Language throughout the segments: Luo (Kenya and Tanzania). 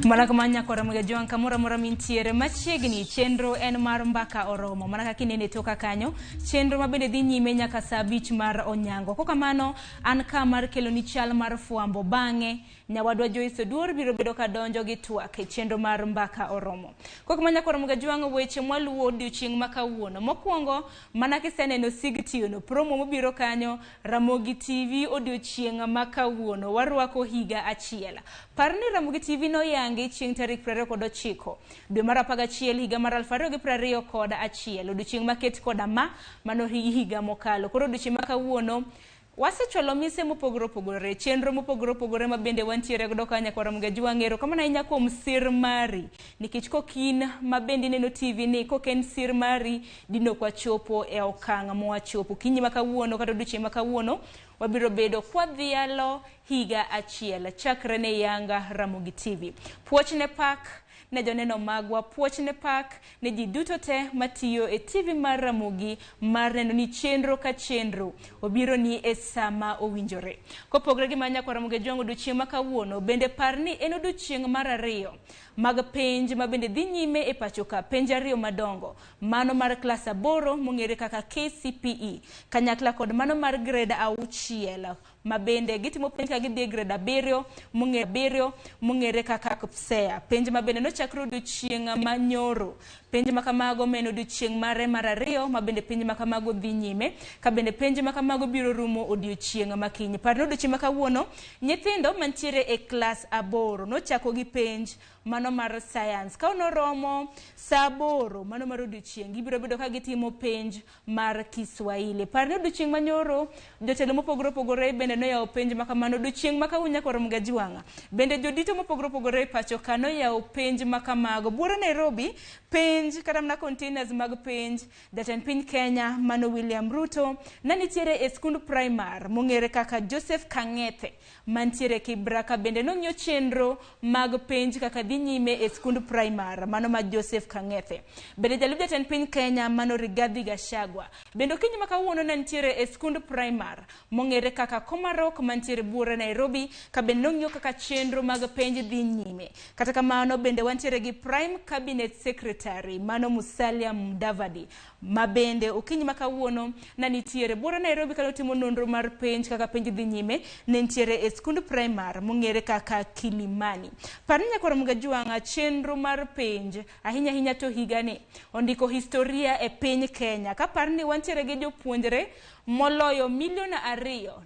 Mana kama nyakwara Mgajwang' kamoro amora mintiere machiegni chenro en mar mbaka oromo mana kaka inene toka kanyo chenro ma bende dhi nyime nyaka saa abich mar onyango kokamano an ka mar keloni chal mar fwambo bang'e nyawadwa Joyce Oduor biro bedo ka donjo gi twak e chenro mar mbaka oromo kokamano nyakwara Mgajwang' weche mwaluwo odiochieng' ma kawuono mokwongo mana kiseneno Sigtiono promo mobiro kanyo Ramogi TV odiochieng' ma kawuono warwako higa achiel. Par ni Ramogi TV noyangi chieng' tarik 29 dwe mar 11 higa mar 2021 odiochieng' maket koda ma mano higa mokalo. Koro odiochieng' ma kawuono wasechwalo mise mopogore opogore, chenro mopogore opogore ma bende wantiere godo ka nyakwar Ramogi Ajwang'. Erokamano ahinya kuom sir mari nikech kok in ma bende ineno TV ni kok en sir mari dine ok wachopo e okang' mwachopo. Okinyi ma kawuono kata odiochieng' ma kawuono wabiro bedo kwadhialo higa achiel chakre ne yanga Ramogi TV. Puoch ne pak ne joneno magwa, puoch ne pak ne ji duto te matiyo e TV mar Ramogi mar neno ni chenro ka chenro obiro ni e sama owinjore. Kopogre gi ma nyakwar Ramogi Ajwang' odiochieng' ma kawuono, bende par ni en odiochieng' mar ariyo mag penj ma bende dhi nyime e pacho ka, penj ariyo madongo, mano mar klas aboro mong'ere kaka KCPE kanyakla kod mano mar grade auchiel ma bende gitimo penj ka gidhi e grade abiriyo mong'ere abiriyo mong'ere kaka KPSEA. Penj ma bende nochakre odiochieng' ma nyoro. Penj ma kamago ma en odiochieng' mare mar ariyo ma bende penj ma kamago dhi nyime ka bende penj ma kamago biro rumo odiochieng' ma kiny. Par ni odiochieng' ma kawuono nyithindo mantiere e klas aboro nochako gi penj mano mar science. Ka noromo saa aboro mano mar odiochieng' gibiro bedo ka gitimo penj mar Kiswahili. Par ni odiochieng' manyoro jotelo mopogore opogore bende noyawo penj ma kamano. Odiochieng' ma kawuono nyaka warom Gajwang'a. Bende jodito mopogore opogore e pacho ka noyawo penj ma kamago. Buore Nairobi penj kata mana containers mag penj jatend piny Kenya mano William Ruto ne nitiere e skund primar mong'ere kaka Joseph Kang'ethe mantiere Kibra ka bende nong'iyo chenro mag penj kaka dhi nyime e skund primar mano ma Joseph Kang'ethe. Bende jalup jatend piny Kenya mano Rigathi Gachagua bende okinyi ma kawuono ne nitiere e skund primar mong'ere kaka Komarok mantiere buore Nairobi ka bende nong'iyo kaka chenro mag penj dhi nyime. Kata kamano bende wantiere gi Prime Cabinet Secretary mano Musalia Mudavadi ma bende okinyi ma kawuono ne nitiere buore Nairobi kane otimo nonro mar penj kaka penj dhi nyime ne nitiere e skund primar mong'ere kaka Kilimani. Par ni nyakwar Mgajwang'a chenro mar penj ahinya ahinya to higani ondiko historia e piny Kenya ka par ni wantiere gi jopuonjre moloyo milion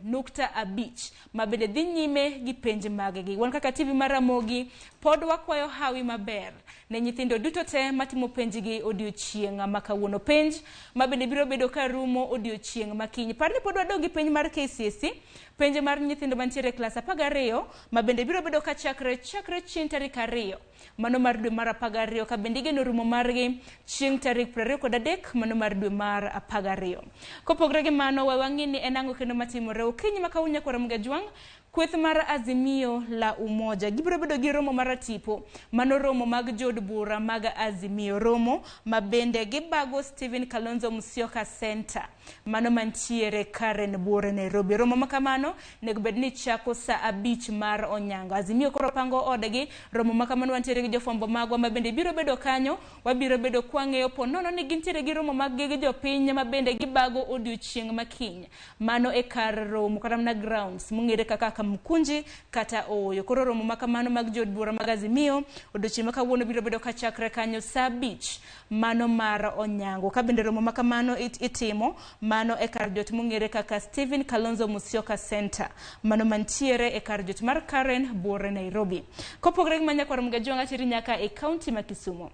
2.5 ma bende dhi nyime gi penj maggi. Wan kaka TV mar Ramogi pod wakwayo hawi maber ne nyithindo duto te matimo penjgi odiochieng' ma kawuono. Penj ma bende biro bedo ka rumo odiochieng' ma kiny. Par ni pod wadong' gi penj mar KCSE, penj mar nyithindo mantiere e klas 12 ma bende biro bedo ka chakre chakre chieng' tarik 2 mano mar dwe mar 12 ka bende igeno rumo margi chieng' tarik 23 mano mar dwe mar 12. Kopogre gi mano, we wang'i ni en ang'o kendo matimore okinyi ma kawuono nyakwar Mgajwang' kweth mar Azimio la Umoja gibiro bedo gi romo mar tipo mano romo mag jood bura mag Azimio, romo ma bende gibago Stephen Kalonzo Musyoka Center mano mantiere Karen Buore Nairobi. Romo ma kamano nego bed ni chako saa abich mar onyango. Azimio koro pango odgi. Romo ma kamano wantiere gi jofwambo magwa ma bende biro bedo kanyo. Wabiro bedo kwang'eyo po nono ni gintiere gi romo mag gi jopiny ma bende gibago odiochieng' ma kiny. Mano e kar romo kata mana grounds mong'ere kaka Kamkunji kata Ooyo. Koro romo ma kamano mag jood bura mag Azimio odiochieng' ma kawuono biro bedo kachakre kanyo saa abich mano mar onyango. Ka bende romo ma kamano itimo mano e kar jot mong'ere kaka Stephen Kalonzo Musyoka Center mano mantiere e kar jot mar Karen Buore Nairobi. Kopogre gi ma nyakwar Mgajwang' ateri nyaka e kaunti ma Kisumo.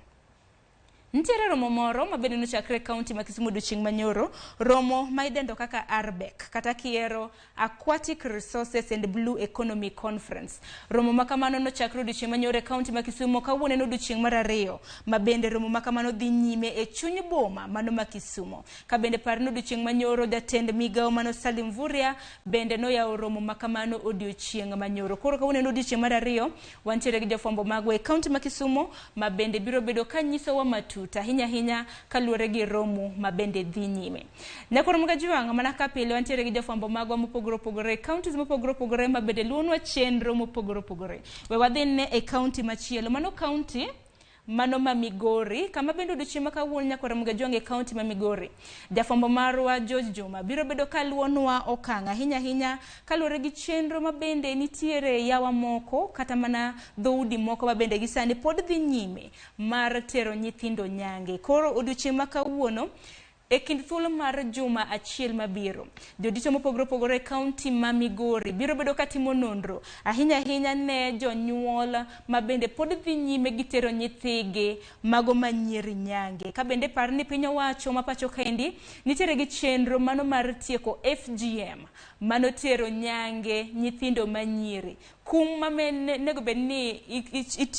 Nitiere romo moro ma bende nochakre e kaunti ma Kisumu odiochieng' manyoro, romo ma idendo kaka ARBEC kata kiero Aquatic Resources and Blue Economy Conference. Romo ma kamano nochakre odiochieng' manyoro e kaunti ma Kisumu, kawuono en odiochieng' mar ariyo ma bende romo ma kamano dhi nyime e chuny boma mano ma Kisumu. Ka bende par ni odiochieng' manyoro jatend migawo mano Salim Mvurya bende noyawo romo ma kamano odiochieng' manyoro. Koro kawuono en odiochieng' mar ariyo, wantiere gi jofwambo magwa e kaunti ma Kisumu ma bende biro bedo ka nyisowa matut. matut ahinya ahinya kaluwore gi romo ma bende dhi nyime. Nyakwar Mgajuang' mana ka pile wantiere gi jofwambo magwa mopogore opogore, counties mopogore opogore ma bende luwonwa chenro mopogore opogore. We wadhi ne e county machielo, mano county mano ma Migori, kama bende odiochieng' ma kawuono nyakwar Mgajuang' e county ma Migori. Jafwambo marwa George Juma biro bedo ka luwonwa okang' ahinya ahinya kaluwore gi chenro ma bende nitiere yawa moko kata mana dhoudi moko ma bende gisani pod dhi nyime mar tero nyithindo nyange. Koro odiochieng' ma kawuono e kind thuolo mar juma achiel mabiro, jodito mopogore opogore e kaunti ma Migori biro bedo katimo nonro ahinya ahinya ne jonyuol ma bende pod dhi nyime gi tero nyithigi mago manyiri nyange. Ka bende par ni piny owacho ma pacho kaendi nitiere gi chenro mano mar tieko FGM, mano tero nyange nyithindo manyiri. Kum ma nego bed ni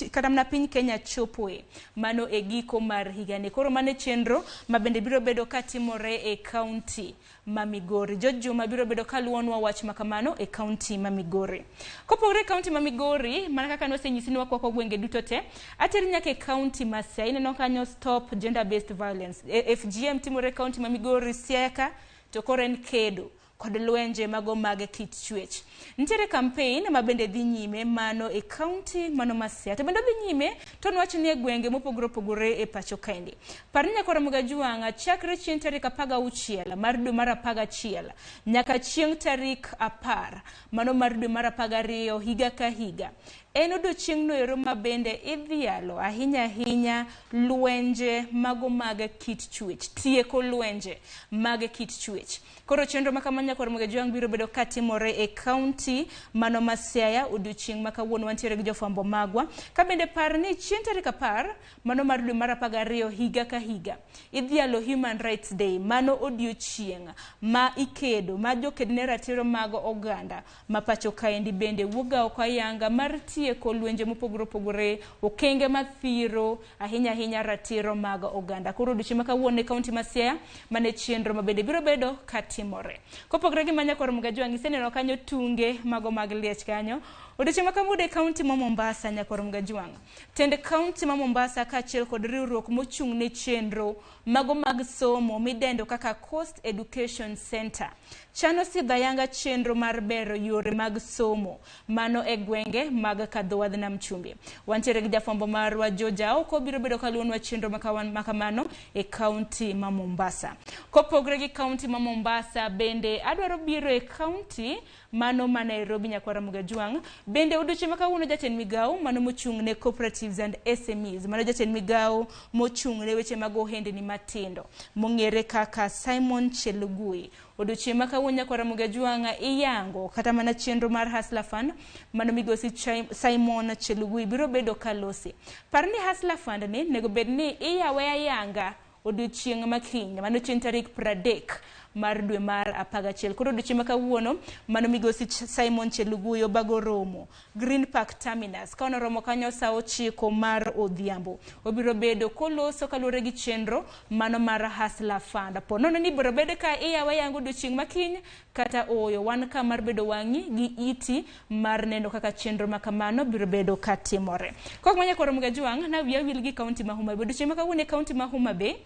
kata mana piny Kenya chopoe mano e giko mar higani. Koro mano e chenro ma bende biro bedo katimore e kaunti ma Migori. George Juma biro bedo kaluwonwa wach ma kamano e kaunti ma Migori. Kopogore e kaunti ma Migori, mana kaka nosenyisi ni wakwako gwenge duto te, ateri nyaka e kaunti ma Siaya. Ineno kanyo Stop Gender Based Violence. FGM timore e kaunti ma Migori, Siaya ka, to koro en kedo kod lwenje mago mag kit chwech. Nitiere campaign ma bende dhi nyime mano e kaunti mano ma Siaya. To bende odhi nyime to nwach ni e gwenge mopogore opogore e pacho kaendi. Par ni nyakwar Ramogi chakre chieng' tarik 16 mar dwe mar 11 nyaka chieng' tarik 10 mano mar dwe mar 12 higa ka higa. En odiochieng' noero ma bende idhialo ahinya ahinya lwenje mago mag kit chwech, tieko lwenje mag kit chwech. Koro chenro ma kamano nyakwar Ramogi Ajwang' biro bedo katimore e kaunti mano ma Siaya odiochieng' ma kawuono wantiere gi jofwambo magwa. Ka bende par ni chieng' tarik 10 mano mar dwe mar 12 higa ka higa idhialo Human Rights Day, mano odiochieng' ma ikedo ma joked ne ratiro mag oganda ma pacho kaendi bende wuok ga oko ayanga mar tieko lwenje mopogore opogore, okenge mathiro ahinya ahinya ratiro mag oganda. Koro odiochieng' ma kawuono e kaunti ma Siaya mane chenro ma bende biro bedo katimore. Kopogore gi manya kwar Mgajwang' iseneno kanyo tunge mago mag liech kanyo. Odiochieng' ma kawuono e kaunti ma Mombasa nyakwar Mgajwang', tend kaunti ma Mombasa kaachiel kod riwruok mochung' ne chenro mago mag somo midendo kaka Coast Education Center chano sidho ayanga chenro mar bero yore mag somo mano e gwenge mag Kadhowadh Nam Chumbi. Wantiere gi jafwambo marwa George Aoko biro bedo kaluwonwa chenro makamano e kaunti ma Mombasa. Kopogre gi kaunti ma Mombasa, bende adwaro biro e kaunti mano ma Nairobi nyakwar Ramogi Ajwang'. Bende odiochieng' ma kawuono jatend migawo mano mochung' ne cooperatives and SMEs, mano jatend migawo mochung' ne weche mag ohendni matindo mong'ere kaka Simon Chelugui. Odiochieng' ma kawuono nyakwar Ramogi Ajwang' iyango kata mana chenro mar Hustler Fund mano migosi Simon Chelugui biro bedo kalosi. Par ni Hustler Fund ni nego bed ni iyawe ayanga odiochieng' ma kiny, mano chieng' tarik 30 mar dwe mar 11. Koro odiochieng' ma kawuono mano migosi Simon Chelugui obago romo Green Park Terminus. Ka onoromo kanyo saa 9 mar odhiambo. Obiro bedo koloso kaluwore gi chenro mano mar Hustler Fund. Po nono ni biro bedo ka iyawe yango odiochieng' ma kiny kata ooyo, wan ka mar bedo wang'i gi iti mar neno kaka chenro ma kamano biro bedo katimore. Kok manya koro Mgajwang' na wiya wil gi kaunti ma Homa Bay. Odiochieng' ma kawuono e kaunti ma Homa Bay,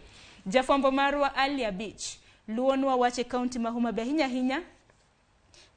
jafwambo marwa Ali Abich luwonwa wach e kaunti ma Homa Bay ahinya ahinya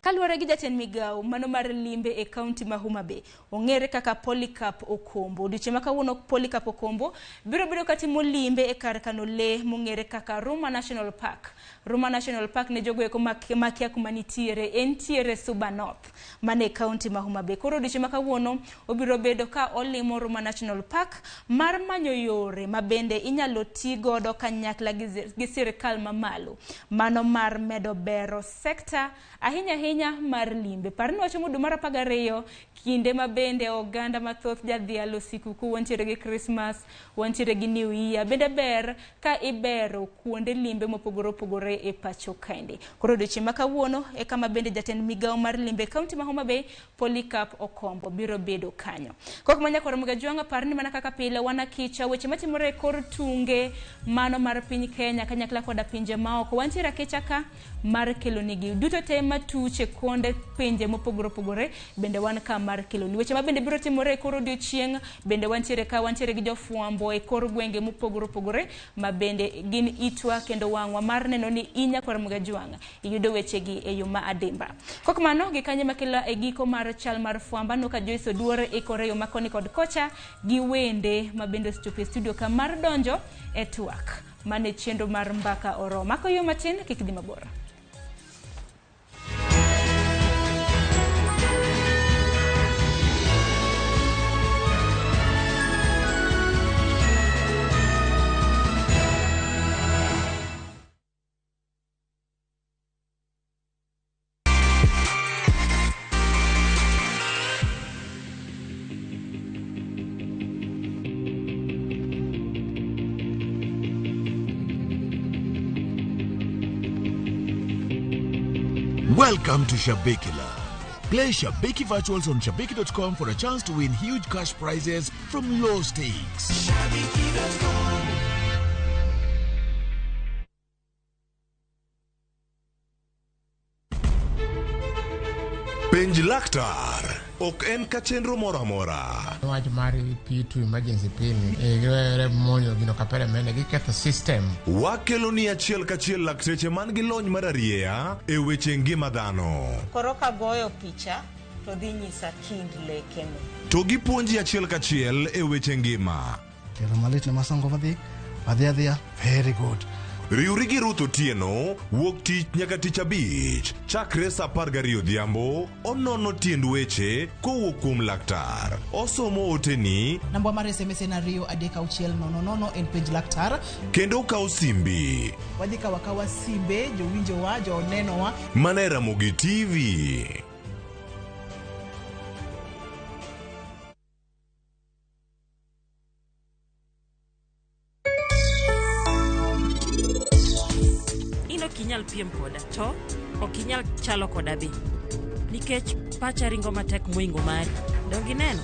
kaluwore gi jatend migawo mano mar limbe e kaunti ma Homa Bay ong'ere kaka Polycarp Okombo. Odiochieng' ma kawuono Polycarp Okombo biro bedo katimo limbe e kar kano lee mong'ere kaka Ruma National Park. Ruma National Park ne jogo eko makia kuma nitiere, entiere Suba North mane e kaunti ma Homa Bay. Koro odiochieng' ma kawuono obiro bedo ka olimo Ruma National Park mar manyo yore ma bende inyalo ti godo kanyakla gi sirikal mamalo mano mar medo bero sekta ahinya ahinya mar limbe. Par ni wachomo dwe mar 12, kinde ma bende oganda mathoth jadhialo sikuku, wantiere gi Christmas, wantiere gi New Year. Bende ber ka ibero kuonde limbe mopogore opogore e pacho kaendi. Koro odiochieng' ma kawuono e kama bende jatend migawo mar limbe e kaunti ma Homa Bay Polycarp Okombo biro bedo kanyo. Kok manya koro Mgajwang' par ni mana kaka pile wan akicha weche matimore e kor tunge mano mar piny Kenya kanyakla koda pinje maoko. Wantiere akicha ka mar kelo nigi duto te matuch e konde pinje mopogore opogore, bende wan ka mar keloni weche ma bende biro timore e kor odiochieng'. Bende wantiere ka, wantiere gi jofwambo e kor gwenge mopogore opogore ma bende gin itwa kendo wang'wa mar neno ni in nyakwar Ramogi Ajwang' iyudo wechegi e yo ma adimba. Kok mano gi kanye makelo e giko mar chal mar fwamba no ka Joyce Oduor ikore yo makoni kod kocha gi wende ma bende osechopo e studio ka mar donjo e twak mane chenro mar Mbaka Oromo. Ako yo matin kik dhi mabor. Welcome to Shabiki Land. Play Shabiki Virtuals on Shabiki.com for a chance to win huge cash prizes from low stakes. Penj laktar ok en ka chenro moro amora. Wach mar P2 emergency pin giwere monjo gino kapere mene giketho system. Wakelo ni achiel kachiel lakteche man gi lony mar arieya e weche ngima dhano. Koro kagoyo picha to dhi nyisa kind lekene. To gipuonji achiel kachiel e weche ngima. Tielo malit ne masongo madhi adhi adhiya very good. Riwri gi Ruth Otieno wuok tich nyaka tich abich chakre saa 12 odhiambo onono tiend weche kowuok kuom laktar. Osomo oteni Namba mar SMS en 23600 en penj laktar. kendo okawo simbi. Wadhi kawo akawa simbe jowinjowa, jonenowa. Mana e Ramogi TV. In ok inyal piem koda, to ok inyal chalo koda be. Nikech pacha ringo matek moingo mari. Donge ineno?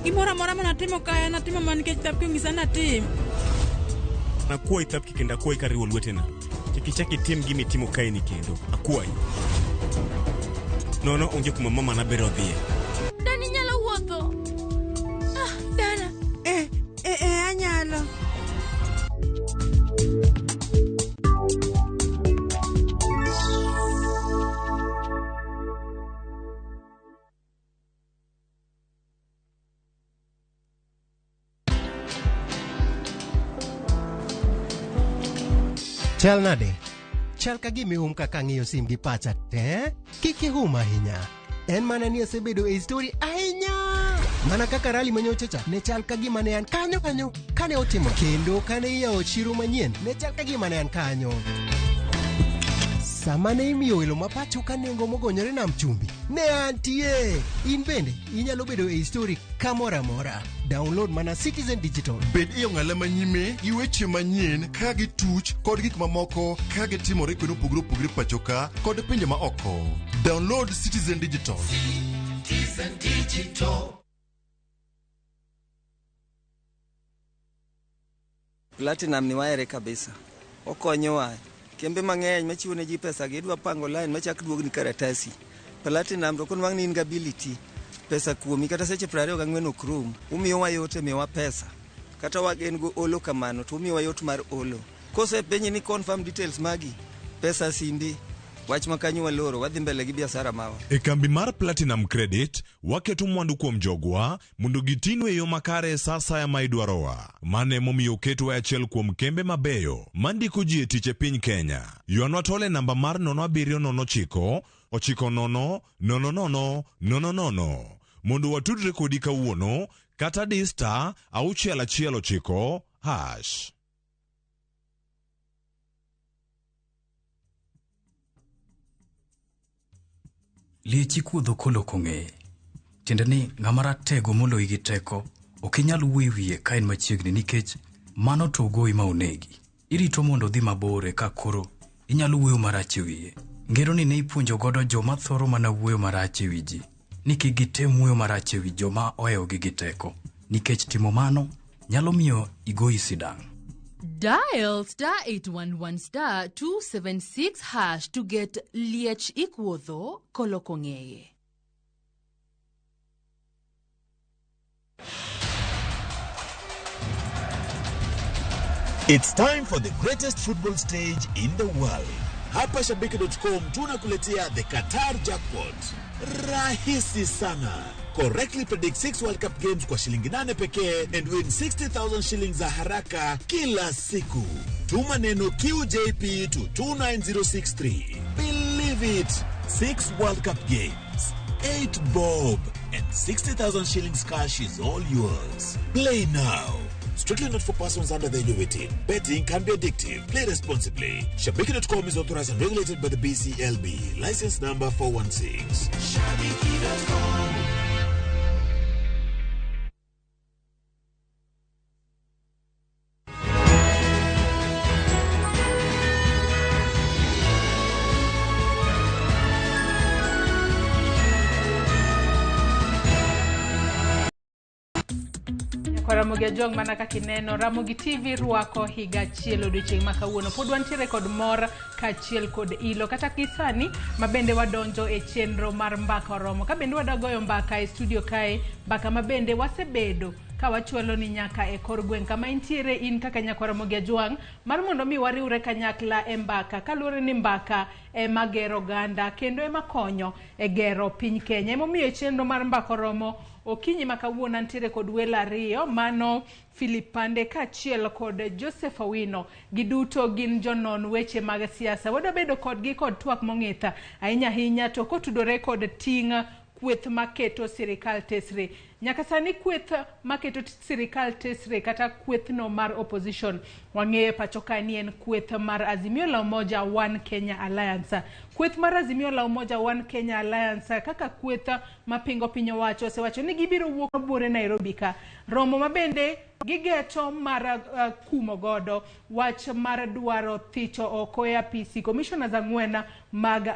Gimoro amora manatimo kae natimo mana nikech Thapki onyisa natim. Akwayi Thapki kendo akwayi kariwo lwetena. Kik ichak itim gima itimo kaeni kendo. Akwayi. Nono onge kuma mama na biro dhiye. Dani nyalo wuotho. Ah, dana. Eh, eh, eh, anyalo. Chal nade? Chal ka gima ihum kaka ang'iyo sim gi pacha te? Kik ihum ahinya. En mana ni asebedo e story ahinya. Mana kaka rally manyocha cha ne chal ka gima ne an kanyo kanyo kane otimo kendo kane iyawo chiro manyien ne chal ka gima ne an kanyo. Sama ne imiyo welo ma pacho ka nengo mogonyore nam chumbi ne antie. In bende inyalo bedo e story kamoro amora. Download mana Citizen Digital. Bed e ong'ala manyime gi weche manyien ka gituch kod gik mamoko ka gitimore kuonde mopogore opogore pacho ka kod pinje ma oko. Download Citizen Digital. Citizen Digital. Platinum ni wahere kabisa. Okonyowa. Kembe mang'eny machiwo ne ji pesa gi idwa pango line machak duogni karatasi. Platinum to konwang' ni in gi ability pesa kuomi kata seche 24 ok rum. Umiyowa yot e miyowa pesa. Kata wagen go olo kamano to umiyowa yot mar olo. Kosepenji ni confirm details magi, pesa simbi, wach ma kanyo waloro, wadhi mbele gi biashara mawa. E kambi mar Platinum Credit, waketo mwandu kuom jogwa mondo gitinwe e yo makare e sa asaya ma idwarowa. Mano emomiyo oketwa e achiel kuom kembe mabeyo mandiko ji e tich e piny Kenya. Ywanwa tol e namba mar 0709 90 00 00 mondo watudre kodi kawuono kata di star 619 hash. Liech ikuodho koloko ng'eye. Tiende ni ng'ama ratego moloyi gi teko ok inyal wuoyo wiye ka en machiegni nikech mano to ogoyi ma onegi. Irito mondo odhi mabor eka koro inyalo wuoyo marach e wiye. Ngeroni ne ipuonjo godo joma thoro mana wuoyo marach e wi ji ni kik gitem wuoyo marach e wi joma ohewogi gi teko nikech timo mano nyalo miyo igoyi sidang'. Dial star 811 star 276 hash to get Liech Ikuodho koloko ng'eye. It's time for the greatest football stage in the world. Hapa Shabiki.com tunakuletea the Qatar Jackpot. Rahisi sana. Correctly predict 6 World Cup games kwa shilingi 8 pekee and win 60,000 shillings za haraka kila siku. Tuma neno QJP to 29063. Believe it. 6 World Cup games, 8 bob and 60,000 shillings cash is all yours. Play now. Strictly not for persons under the age of 18. Betting can be addictive. Play responsibly. Shabiki.com is authorized and regulated by the BCLB. License number 416. Shabiki.com. Ramogi Ajwang' mana kaka ineno Ramogi TV rwako higa achiel odiochieng' ma kawuono. Pod wantiere kod mor kaachiel kod ilo kata kisani ma bende wadonjo e chenro mar Mbaka Oromo. Ka bende wadwa goyo mbaka e studio kae, mbaka ma bende wasebedo ka wachwalo ni nyaka e kor gweng' kama intiere in kaka nyakwar Ramogi Ajwang' mar mondo mi wariwre kanyakla e mbaka kaluwore ni mbaka ema gero oganda kendo ema konyo e gero piny Kenya. Emomiyo e chenro mar Mbaka Oromo okinyi ma kawuono antiere kod welo ariyo, mano Philip Pande kaachiel kod Joseph Owino. Giduto gin jonon weche mag siasa. Wadwa bedo kodgi kod twak mong'ith ahinya ahinya to kotudore kod ting' kweth maketo sirikal tesre. Nyaka sani kweth maketo sirikal tesre kata kwethno mar opposition wang'eyo pacho ka ni en kweth mar Azimio la Umoja One Kenya Alliance. Kweth mar Azimio la Umoja One Kenya Alliance kaka kweth mapingo piny owacho osewacho ni gibiro wuok buore Nairobi ka. Romo mabende gigeto mar kumo godo wach mar dwaro thicho oko e apisi commissioners ang'wen mag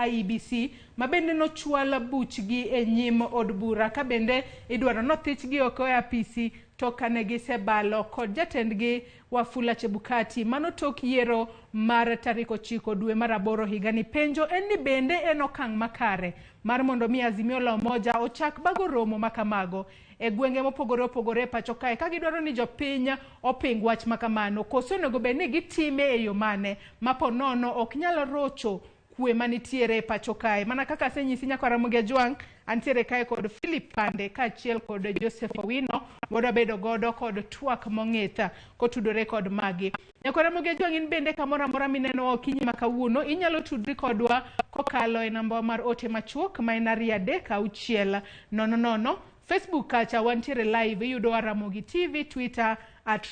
IEBC mabende nochwal buchgi e nyim od bura ka bende idwaro nothichgi oko e apisi to kane gisebalo kod jatendgi Wafula Chebukati. Mano tok yiero mar tarik 9 dwe mar 8 higani. Penjo en ni bende en okang' makare mar mondo mi Azimio la Umoja ochak bago romo makamago e gwenge mopogore opogore pacho kae ka gidwaro ni jopiny oping wach makamano, koso onego bed ni gitime e yo mane ma ponono ok nyal rocho kwe manitiere pacho kae. Mana kaka asenyisi nyakwar Ramogi Ajwang', antiere kae kod Philip Pande kaachiel kod Joseph Owino. Wadwa bedo godo kod twak mong'ith kotudore kod magi. Nyakwar Ramogi Ajwang', in bende kamoro amora mineno okinyi ma kawuono inyalo tudri kodwa kokalo e namba mar ote machuok ma en 2 3 6 0 0. Facebook kacha wantiere live, iyudowa Ramogi TV, Twitter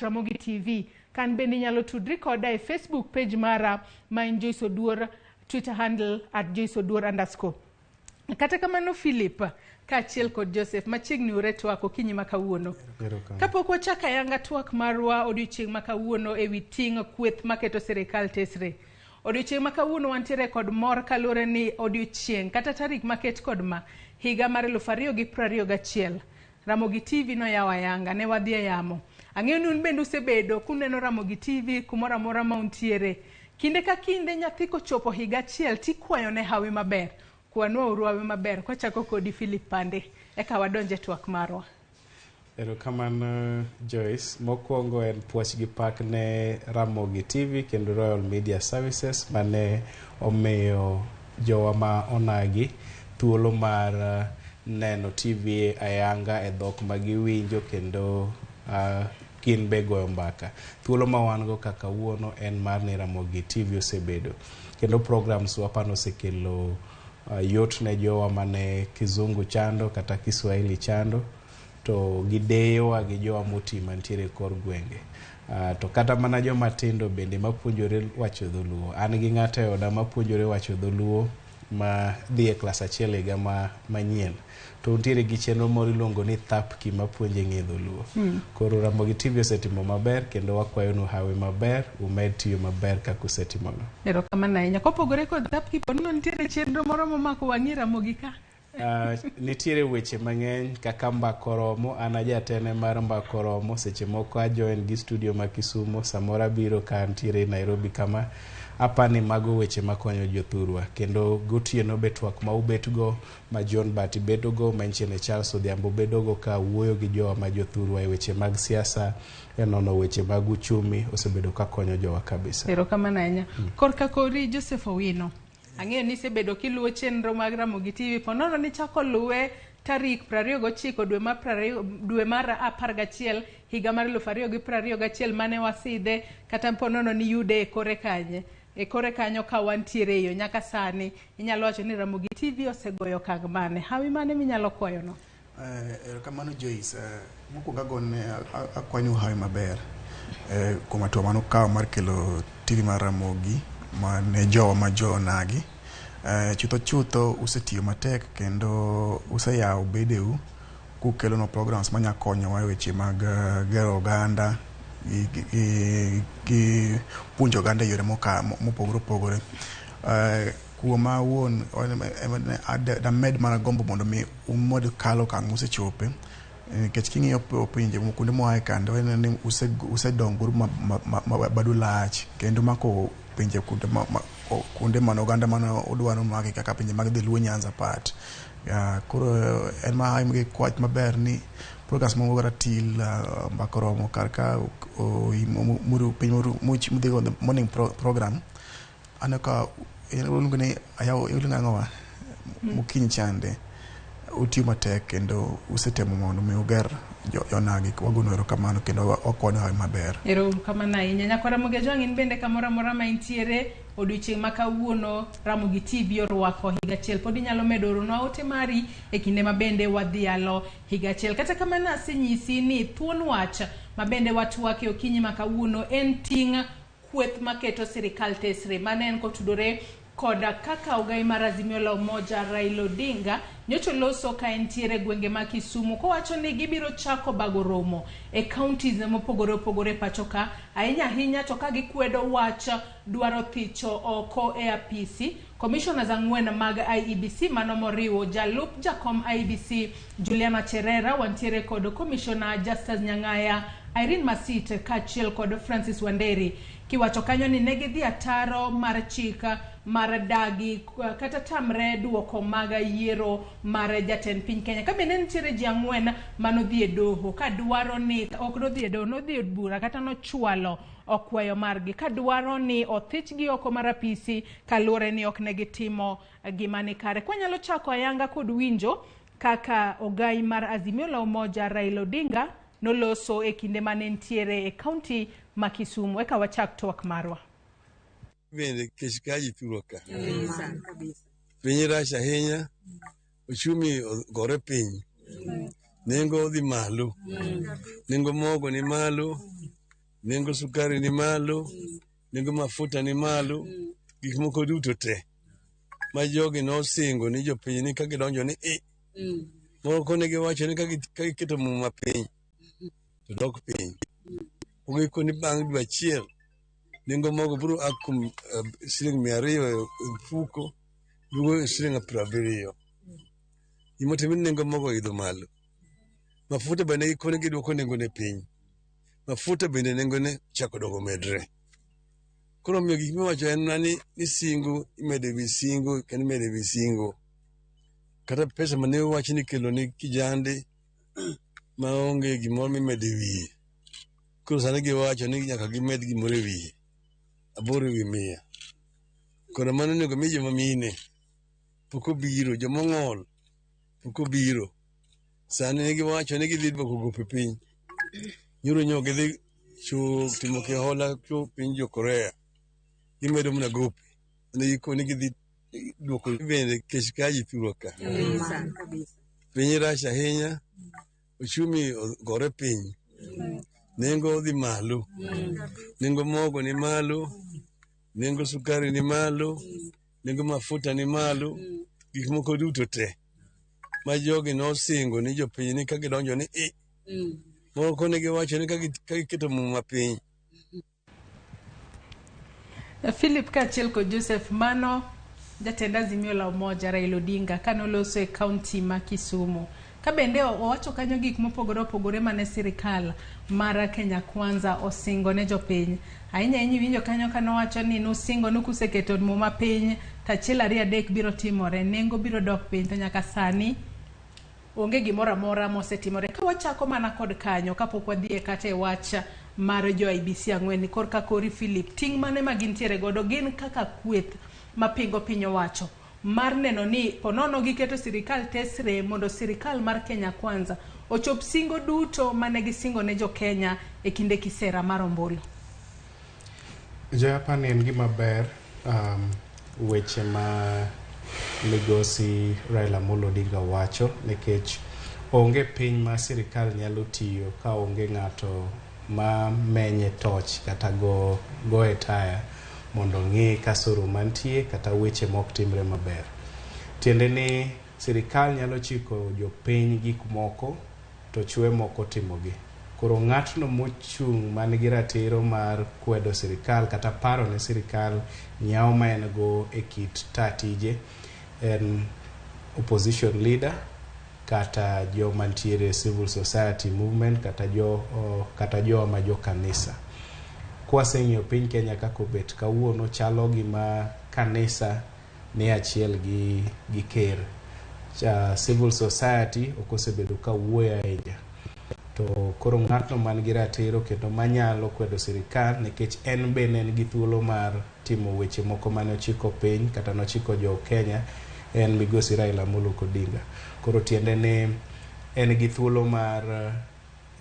@Ramogi TV. Kan bende inyalo tudri koda e Facebook page mara ma en Joyce Oduor, Twitter handle @JoyceOduor_. Kata kamano Philip kaachiel kod Joseph machiegni ure twak okinyi ma kawuono. Kapok wachako ayanga twak marwa odiochieng' ma kawuono ewi ting' kweth maketo sirikal tesre. Odiochieng' ma kawuono wantiere kod mor kaluwore ni odiochieng' kata tarik maket kod ma higa mar 2021 Ramogi TV noyawo ayanga, ne wadhi e yamo. Ang'eyo ni un bende usebedo kuneno Ramogi TV kumoro amora ma untiere. Kinde ka kinde nyathi kochopo higa achiel tikwayone hawi maber. Kwanwa uru hawi maber. Kwachako kodi Philip Pande eka wadonje twak marwa. Erokamano Joyce. Mokwongo en puoch gi pak ne Ramogi TV kendo Royal Media Services mane omiyo jowa ma onagi thuolo mar neno TV ayanga e dhok ma giwinjo kendo gin be goyo mbaka. Thuolo ma wan go kaka wuono en mar ni Ramogi TV osebedo kendo programs wa pano osekelo yot ne jowa mane kizungu chando kata Kiswahili chando to gideyowa gi jowa moti mantiere kor gwenge. To kata mana joma tindo bende mapuonjore wacho dholuo. An gi ng'ato e oda mapuonjore wacho dholuo ma dhi e klas achiel higa manyien. To nitiere gi chenro moro iluongo ni Thapki mapuonje ng'e dholuo. Koro Ramogi TV osetimo maber kendo wakwayonu hawi maber, umed tiyo maber kaka usetimono. Erokamano ahinya. Kopogore kod Thapki, ponono nitiere chenro moro momako wang'i Ramogi ka? Nitiere weche mang'eny kaka Mbaka Oromo. An ajatene mar Mbaka Oromo. Seche moko ajoin gi studio ma Kisumo, samoro abiro ka antiere Nairobi kama. Apani mago weche makonyo jothurwa kendo gotieno be twak ma ubetgo ma John Bati bedogo ma Enchene Charles Odhiambo bedogo ka wuoyo gi jowa ma jothurwa e weche mag siasa e nono weche mag uchumi osebedo ka konyo jowa kabisa. Erokamano ahinya. Korka kori Joseph Owino. Ang'eyo ni isebedo kiluwo chenro mag Ramogi TV. Ponono nichako luwe tarik 29 dwe mar 20 dwe mar 11 higa mar 2021 mane wasidhe kata ponono niyude e kore kanye. E kore kanyo ka wantiere eyo nyaka sani inyalo wacho ni Ramogi TV osegoyo okang' mane. Hawi mane minyalo kwayono? Erokamano Joyce. Mokwongo agone akwanyo hawi maber kuom hatua manokawo mar kelo TV mar Ramogi mane jowa ma jo onagi. Chutho chutho usetiyo matek kendo useyawo bedeu kukelonwa programs manya konyowa e weche mag gero oganda gi puonjo oganda e yore mopogore opogore. Kuoma awuon damed mana gombo mondo mi umed kalo okang' musechope nikech king'iyo pinje kuonde moaye kande waneno ni usedongoru ma badu lach kendo mako pinje kuonde mane oganda mane odwaro maki kaka pinje mag Dholuo Nyanza part. Koro en ma gi kwach maber ni programs moko kata til mbaka oromo kar ka piny mudhigo morning program aneno ka iluongo ni ayawo iluongo ang'owa mokinyi chande utiyo matek kendo usetemo mondo mi uger jonagi wagono erokamano kendo wakwano hawi maber. Erokamano ahinya. Nyakwa Ramogi Ajwang' in bende kamoro amora ma intiere odiochieng' ma kawuono Ramogi TV orwako higa achiel. Pod inyalo medo oronwa ote mari e kinde ma bende wadhialo higa achiel. Kata kamano asenyisi ni thuon wach ma bende watwake okinyi ma kawuono en ting' kweth maketo sirikal tesre. Mano en kotudore koda kaka ogai mar Azimio la Umoja Raila Odinga nyocha oloso ka entiere gwenge ma Kisumu kowacho ni gibiro chako bago romo e counties mopogore opogore pacho ka ahinya ahinya to ka gikwedo wach dwaro thicho oko e apisi commissioners ang'wen mag IEBC mano moriwo jalup jakom IEBC Juliana Cherera wantiere kod commissioner Justus Nyang'aya Irene Masit kaachiel kod Francis Wanderi kiwacho kanyo ni ne gidhi ataro mar chik mar dagi kata tamre duoko mag yiero mar jatend piny Kenya. Ka bende nitiere ji ang'wen manodhi e doho kadwaro ni ok nodhi e doho nodhi e bura kata nochwalo okwayo margi kadwaro ni othichgi oko mar apisi kaluwore ni ok ne gitimo gima ni kare. Kwanyalo chako ayanga kod winjo kaka ogai mar Azimio la Umoja Raila Odinga noloso e kinde mane entiere e kaunti ma Kisumu. Eka wachak twak marwa. Bende kech ka ji thurwa ka. Piny rach ahinya, uchumi ogore piny, nengo odhi malo, nengo mogo ni malo, nengo sukari ni malo, nengo mafuta ni malo, gik moko duto te ma jogi nosingo ni jopiny ni ka gidonjo ni i moko ne giwacho ni ka giketo muma piny to dok piny. Ogiko ni bang' dwe achiel nengo mogo biro a kuom siling 200 e mfuko duogo e siling 70. Gimotimore ni nengo mogo oidho malo. Mafuta bende gikone giduoko nengone piny. Mafuta bende nengone chako dok omedre. Koro omiyo gik miwacho en mana ni singo imedo ewi singo kendo imedo ewi singo. Kata pesa mane owach ni ikelo ni kijande maonge gimoro mimedo e wiye. Koro sani giwacho ni nyaka gimed gimoro e wiye. 8 ewi 100. Koro mano onego mi joma mine pok obiro, joma ong'ol pok obiro. Sani ne giwacho ni gidhi duoko gope piny. Nyoro nyo gidhi timo kihola piny jo Korea. Gimedo mana gope. Ne gikoni gidhi duoko bende kech ka ji thurwa ka. Piny rach ahinya, uchumi ogore piny, nengo odhi malo, nengo mogo ni malo, nengo sukari ni malo, nengo mafuta ni malo, gik moko duto te ma jogi nosingo ni jopiny ni ka gidonjo ni i moko ne giwacho ni ka giketo muma piny. Philip kaachiel kod Joseph, mano jatend Azimio la Umoja Raila Odinga kanoloso e kaunti ma Kisumu. Ka bende owacho kanyo gik mopogore opogore mane sirikal mar Kenya Kwanza osingo ne jopiny. Ahinya ahinya iwinjo kanyo kanowacho ni nusingo ni kuseketo muma piny to achiel ariyo adek biro timore, nengo biro dok piny to nyaka sani onge gimoro amora mosetimore. Ka wachako mana kod kanyo kapok wadhi e kata e wach mar jo IEBC ang'wen korka kori Philip, ting' mane ma gintiere godo gin kaka kweth mapingo piny owacho mar neno ni ponono giketo sirikal tesre mondo sirikal mar Kenya Kwanza ochop singo duto mane gisingo ne jo Kenya e kinde kisera mar ombulu. Japan en gima ber weche ma migosi Raila Amolo Odinga wacho nikech onge piny ma sirikal nyalo tiyo ka onge ng'ato ma menye toch kata goye taya mondo ong'i kasoro mantie kata weche mok timre maber. Tiende ni sirikal nyalo chiko jopiny gik moko to chwe moko timogi. Koro ng'atno mochung' man gi ratiro mar kwedo sirikal kata paro ne sirikal nyawo ma en go e kit ta tije en opposition leader kata joma ntiere civil society movement kata jowa ma jo kanisa. Kwaseng'iyo piny Kenya kaka obet kawuono chalo gima kanisa ni achiel gi ker. Civil society ok osebedo ka wuoyo ahinya. To koro ng'atno man gi ratiro kendo manyalo kwedo sirikal nikech en bende en gi thuolo mar timo weche moko mane ochiko piny kata nochiko jo Kenya en migosi Raila Amolo Odinga. Koro tiende ni en gi thuolo mar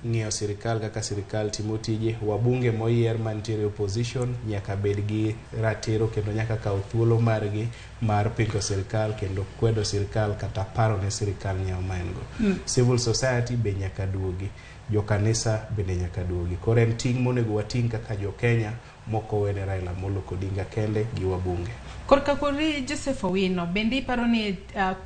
ng'iyo sirikal kaka sirikal timo tije. Wabunge moyier mantiere opposition nyaka bed gi ratiro kendo nyaka kaw thuolo margi mar pingo sirikal kendo kwedo sirikal kata paro ne sirikal nyawo ma en go. Civil society be nyaka duogi, jokanisa bende nyaka duogi. Koro en ting' monego wating' kaka jo Kenya mok owene Raila Amolo Odinga kende gi wabunge. Korka kori Joseph Owino, bende iparo ni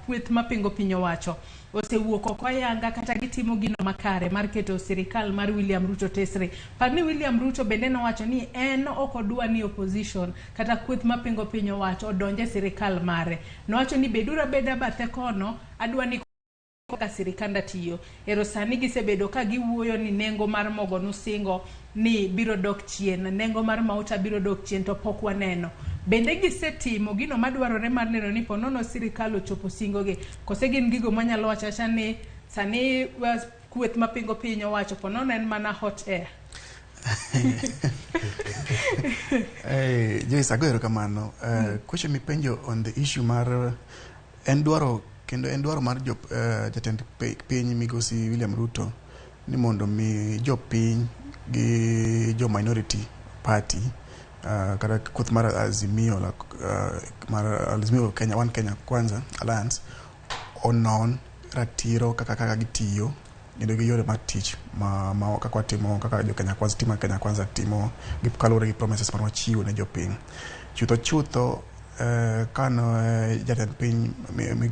kweth mapingo piny owacho osewuok oko ayanga kata gitimo gino makare mar keto sirikal mar William Ruto tesre? Par ni William Ruto bende nowacho ni en ok odwa ni opposition kata kweth mapingo piny owacho odonje sirikal mare. Nowacho ni beduru abeda bathe kono, adwa ni kaka sirikanda tiyo. Ero sani gisebedo ka giwuoyo ni nengo mar mogo nusingo ni biro dok chien, nengo mar mauta biro dok chien to pok waneno. Bende gisetimo gino madwarore mar neno ni ponono sirikal ochopo singogi, kose gin gigo manyalo wacho awacha ni sani kweth mapingo piny owacho ponono en mana hot air? Hey, Joyce, ago erokamano. Question mipenjo on the issue mar en dwaro kendo en dwaro mar jatend piny migosi William Ruto ni mondo mi jopiny gi jo minority party kata kweth mar Azimio mar Azimio Kenya One Kenya Kwanza Alliance onon ratiro kaka gitiyo kendo gi yore mar tich ma kaka watimo kaka jo Kenya Kwanza timo Kenya Kwanza timo gi kaluwore gi promises mane wachiwo ne jopiny. Chutho chutho kano jatend piny migosi